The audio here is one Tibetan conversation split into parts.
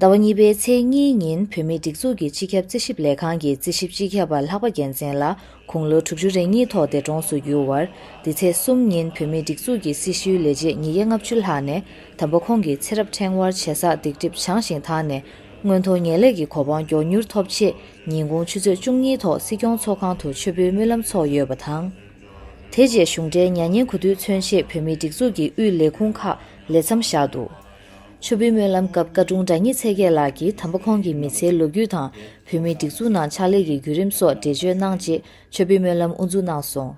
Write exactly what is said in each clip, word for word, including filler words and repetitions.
ཟླ་བ་གཉིས་པའི་ཚེས་གཉིས་ཉིན་བོད་མིའི་སྒྲིག་འཛུགས་ཀྱི་སྤྱི་ཁྱབ་རྩིས་ཞིབ་ལས་ཁང་གི་རྩིས་ཞིབ་སྤྱི་ཁྱབ་པ་ལྷག་པ་རྒྱལ་མཚན་ལགས་དགུང་ལོ་དྲུག་ཅུ་རེ་གཉིས་ཐོག་འདས་གྲོངས་སུ་གྱུར་བར། འདི་ཚེས་གསུམ་ཉིན་བོད་མིའི་སྒྲིག་འཛུགས་ཀྱི་སྲི་ཞུའི་ལས་བྱེད་ཉིས་བརྒྱ་ལྔ་བཅུ་ལྷག་ནས་དམ་པ་ཁོང་གི་ཚེ་རབས་ཕྲེང་བར་བྱེད་ས་སྡིག་སྒྲིབ་བྱང་ཞིང་དག་ནས། མངོན་མཐོ་ངེས་ལེགས་ཀྱི་གོ་འཕང་མགྱོགས་མྱུར་ཐོབ་ཆེད། ཉིན་གུང་ཆུ་ཚོད་བཅུ་གཉིས་ཐོག་སྲིད་སྐྱོང་ཚོགས་ཁང་དུ་མཆོད་འབུལ་སྨོན་ལམ་ཚོགས་ཡོད་པ་དང་། དེ་རྗེས་གཞུང་འབྲེལ་མྱ་ངན་གུས་འདུད་མཚོན་ཆེད་བོད་མིའི་སྒྲིག་འཛུགས་ཀྱི་དབུས་ལས་ཁུངས་ཁག་ལས་མཚམས་བཞག་འདུག་མཆོད་འབུལ་སྨོན་ལམ་སྐབས་བཀའ་དྲུང་དགྲ་གཉེན་ཚེ་རྒྱལ་ལགས་ཀྱིས་དམ་པ་ཁོང་གི་མི་ཚེའི་ལོ་རྒྱུས་དང་། བོད་མིའི་སྒྲིག་འཛུགས་ནང་ཕྱག་ལས་ཀྱི་བརྒྱུད་རིམ་སོགས་འགྲེལ་བརྗོད་གནང་རྗེས་མཆོད་འབུལ་སྨོན་ལམ་དབུ་འཛུགས་གནང་སོང་།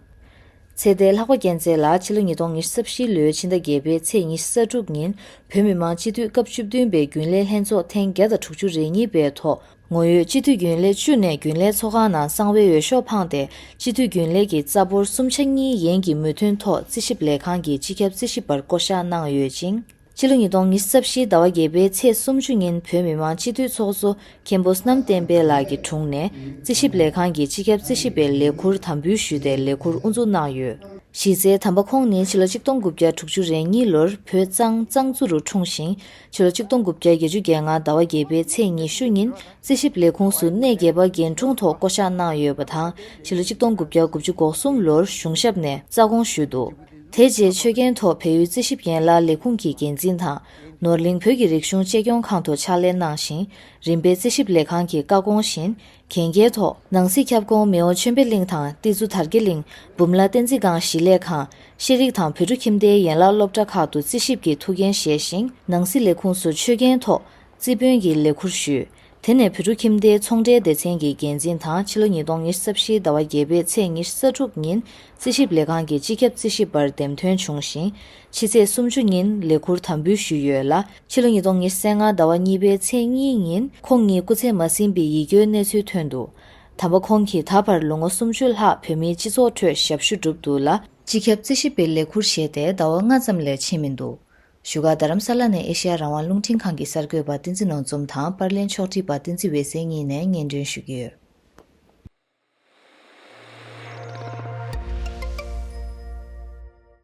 ཚེ་འདས་ལྷག་པ་རྒྱལ་མཚན་ལགས་ཕྱི་ལོ་ཉིས་སྟོང་ཉི་ཤུ་རྩ་བཞི་ལོའི་ཕྱི་ཟླ་བརྒྱད་པའི་ཚེས་ཉི་ཤུ་རྩ་དྲུག་ཉིན་བོད་མི་མང་སྤྱི་འཐུས་སྐབས་བཅུ་བདུན་པའི་རྒྱུན་ལས་ལྷན་ཚོགས་ཐེངས་བརྒྱ་དང་དྲུག་ཅུ་རེ་གཉིས་པའི་ཐོག་ངོ་ཡོད་སྤྱི་འཐུས་རྒྱུན་ལས་བཅུ་ནས་རྒྱུན་ལས་ཚོགས་ཁང་ནང་གསང་བའི་འོས་ཤོག་འཕངས་ཏེ། སྤྱི་འཐུས་རྒྱུན་ལས་ཀྱི་རྩ་འབོར་གསུམ་ཆ་གཉིས་ཡན་གྱི་མོས་མཐུན་ཐོག་རྩིས་ཞིབ་ལས་ཁང་གི་སྤྱི་ཁྱབ་རྩིས་ཞིབ་པར་བསྐོ་གཞག་གནང་ཡོད་ཅིང་། ཕྱི་ལོ་ཉིས་སྟོང་ཉི་ཤུ་རྩ་བཞི་ཟླ་བ་བརྒྱད་པའི་ཚེས་སུམ་ཅུ་ཉིན་བོད་མི་མང་སྤྱི་འཐུས་ཚོགས་གཙོ་མཁན་པོ་བསོད་ནམས་བསྟན་འཕེལ་ལགས་ཀྱི་དྲུང་ནས། རྩིས་ཞིབ་ལས་ཁང་གི་སྤྱི་ཁྱབ་རྩིས་ཞིབ་པའི་ལས་ཁུར་དམ་འབུལ་ཞུས་ཏེ་ལས་ཁུར་དབུ་འཛུགས་གནང་ཡོད། གཞི་རྩའི་དམ་པ་ཁོང་ནི་ཕྱི་ལོ་གཅིག་སྟོང་དགུ་བརྒྱ་དྲུག་ཅུ་རེ་གཉིས་ལོར་བོད་གཙང་གཙང་ཚོ་རུ་འཁྲུངས་ཤིང་། ཕྱི་ལོ་གཅིག་སྟོང་དགུ་བརྒྱ་བརྒྱད་ཅུ་གྱ་ལྔ་ཟླ་བ་བརྒྱད་པའི་ཚེས་ཉི་ཤུ་ཉིན་རྩིས་ཞིབ་ལས་ཁུངས་སུ་གནས་བརྒྱད་པ་རྒན་དྲུང་ཐོག་བསྐོ་གཞག་གནང་ཡོད་པ་དང་། ཕྱི་ལོ་གཅིག་སྟོང་དགུ་བརྒྱ་དགུ་བཅུ་གོ་གསུམ་ལོར་གཞུང་ཞབས་ནས་རྩ་དགོངས་ཞུས་འདུག་དེ་རྗེས་ཆོས་རྒྱལ་ཐོག་བལ་ཡུལ་རྩིས་ཞིབ་ཡན་ལག་ལས་ཁུངས་ཀྱི་འགན་འཛིན་དང་། ནོར་གླིང་བོད་ཀྱི་རིག་གཞུང་གཅེས་སྐྱོང་ཁང་དུ་ཕྱག་ལས་གནང་ཞིང་། རིམ་པས་རྩིས་ཞིབ་ལས་ཁང་གི་བཀའ་དགོངས་བཞིན། གན་རྒྱའི་ཐོག་ནང་སྲིད་ཁྱབ་ཁོངས་མེས་དབོན་ཆོས་འཕེལ་གླིང་དང་ཏི་ཛུ་དར་རྒྱས་གླིང་། འབུམ་ལ་བསྟན་འཛིན་སྒང་གཞིས་ལས་ཁང་། ཤེས་རིག་དང་བོད་ཕྲུག་ཁྱིམ་སྡེའི་ཡན་ལག་སློབ་གྲྭ་ཁག་ཏུ་རྩིས་ཞིབ་ཀྱི་ཐུགས་འགན་བཞེས་ཤིང་། ནང་སྲིད་ལས་ཁུངས་སུ་ཆོས་རྒྱན་ཐོག་རྩིས་དཔོན་གྱི་ལས་ཁུར་ཞུས། དེ་ནས་བོད་ཕྲུག་ཁྱིམ་སྡེའི་ཚོང་འབྲེལ་སྡེ་ཚན་གྱི་འགན་འཛིན་དང་ཕྱི་ལོ་ཉིས་སྟོང་ཉི་ཤུ་རྩ་བཞི་ཟླ་བ་བརྒྱད་པའི་ཚེས་ཉི་ཤུ་རྩ་དྲུག་ཉིན་རྩིས་ཞིབ་ལས་ཁང་གི་སྤྱི་ཁྱབ་རྩིས་ཞིབ་པར་འདེམས་ཐོན་བྱུང་ཞིང་། ཕྱི་ཚེས་སུམ་ཅུ་ཉིན་ལས་ཁུར་དམ་འབུལ་ཞུས་ཡོད་ལ། ཕྱི་ལོ་ཉིས་སྟོང་ཉི་ཤུ་རྩ་ལྔ་ཟླ་བ་གཉིས་པའི་ཚེས་གཉིས་ཉིན་ཁོང་ཉིད་སྐུ་ཚེ་མ་ཟིན་པའི་ཡིད་སྐྱོའི་གནས་ཚུལ་ཐོན་འདུག་དམ་པ་ཁོང་གིས་ད་བར་ལོ་ངོ་སུམ་ཅུ་ལྷག་བོད་མིའི་སྤྱི་ཚོགས་ཁྲོད་ཞབས་ཞུ་བསྒྲུབས་འདུག་ལ། སྤྱི་ཁྱབ་རྩིས་ཞིབ་པའི་ལས་ཁུར་བཞེས་ཏེ་ཟླ་བ་ལྔ་ཙམ་ལས་ཕྱིན་མི་འདུག་བཞུགས་སྒར་རྡ་རམ་ས་ལ་ནས་ཨེ་ཤེ་ཡ་རང་དབང་རླུང་འཕྲིན་ཁང་གི་གསར་འགོད་པ་བསྟན་འཛིན་ནོར་འཛོམས་དང་པར་ལེན་ཕྱོགས་སྒྲིག་པ་བསྟན་འཛིན་འོད་ཟེར་གཉིས་ནས་སྙན་སྒྲོན་ཞུ་གི་ཡོད།